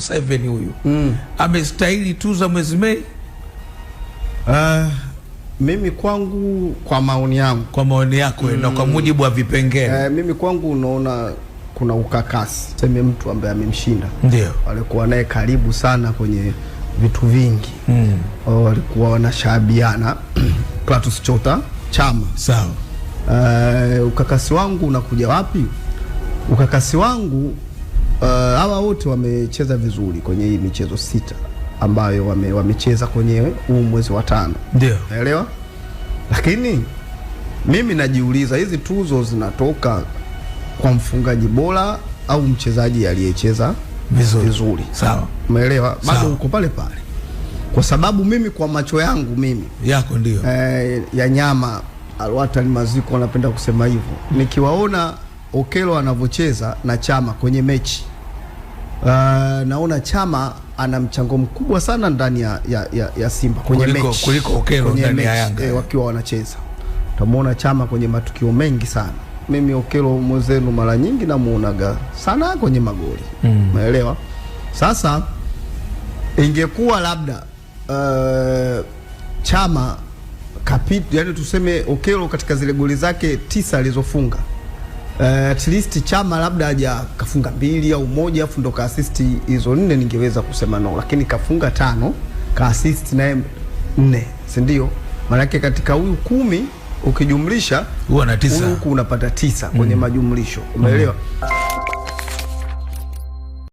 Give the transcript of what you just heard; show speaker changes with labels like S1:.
S1: 7 huyu amestahili tuzo mwezi Mei?
S2: Mimi kwangu, kwa maoni yangu,
S1: Kwa maoni yako na kwa mujibu wa vipengele.
S2: Mimi kwangu unaona kuna ukakasi, seme mtu ambaye amemshinda,
S1: Ndio.
S2: walikuwa naye karibu sana kwenye vitu vingi, walikuwa wanashabiana Clatous Chota Chama.
S1: Sawa.
S2: Ukakasi wangu unakuja wapi? Ukakasi wangu, hawa wote wamecheza vizuri kwenye hii michezo 6 ambayo wamecheza kwenye huu mwezi wa 5.
S1: Ndio.
S2: Naelewa? Lakini mimi najiuliza, hizi tuzo zinatoka kwa mfungaji bora au mchezaji aliyecheza
S1: vizuri,
S2: vizuri?
S1: Sawa.
S2: Umeelewa? Bado
S1: Sawa.
S2: uko pale pale. Kwa sababu mimi kwa macho yangu mimi
S1: yako ndio
S2: ya nyama Alwatan Maziko wanapenda kusema hivyo. Nikiwaona Okello anavyocheza na Chama kwenye mechi, naona Chama ana mchango mkubwa sana ndani ya Simba kwenye mechi.
S1: Kuliko Okello
S2: Kwenye
S1: ndani ya
S2: mechi,
S1: Yanga.
S2: Wakiwa wanacheza. Utamuona Chama kwenye matukio mengi sana. Mimi Okello mwenzenu mara nyingi namuonaga sana kwenye magoli. Umeelewa? Sasa ingekuwa labda Chama kapit, yani tuseme Okello katika zile goli zake 9 alizofunga, at least Chama labda haja kafunga 2 au 1 afu ndo ka-assist hizo 4, ningeweza kusema no, lakini kafunga 5 ka-assist naye 4, si ndio? Maana yake katika huyu 10 ukijumlisha
S1: huwa na 9,
S2: huyu huku unapata 9 kwenye majumlisho, umeelewa?